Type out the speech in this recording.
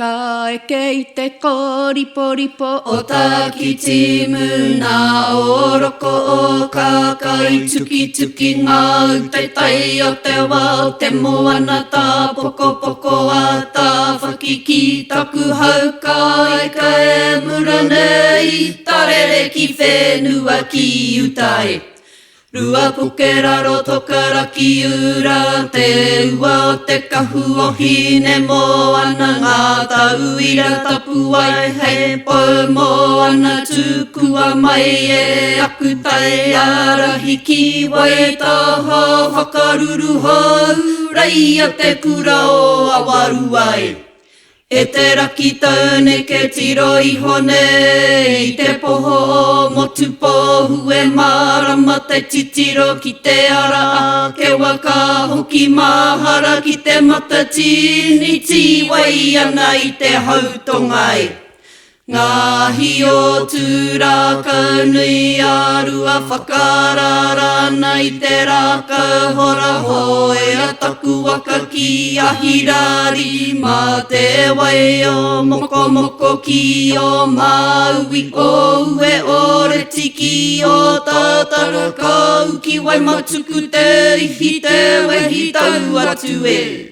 Ka eke i te kōriporipo o Tākitimu, nā o roko o Kākā i tukituki ngā ute tai o te wā o te moana tāpokopoko a Tāwhaki ki taku hau kāika e mura nei tarere ki whenua ki uta e. Ruapuke raro toka Rakiura te ua o te kahu o Hinemoana ngā tauira tapuwae hei pou moana tukua mai e aku tai ārahi ki Waitaha whakaruru hou reia te kura o Awarua e. E te raki tauneke tiro iho nei i te poho o Motupohu e mārama te titiro ki te ara a Kewa ka hoki mahara ki te matatini tīwai ana i te hautonga e. Ngā ahi o Tūrākau nui a Rua whakaaraara ana i te rākau hora hoea taku waka ki Ahirari mā te wai o Mokomoko ki o Māui o Ue o Reti ki o Tātara ka u ki Waimatuku te ihi te wehi tau atu e.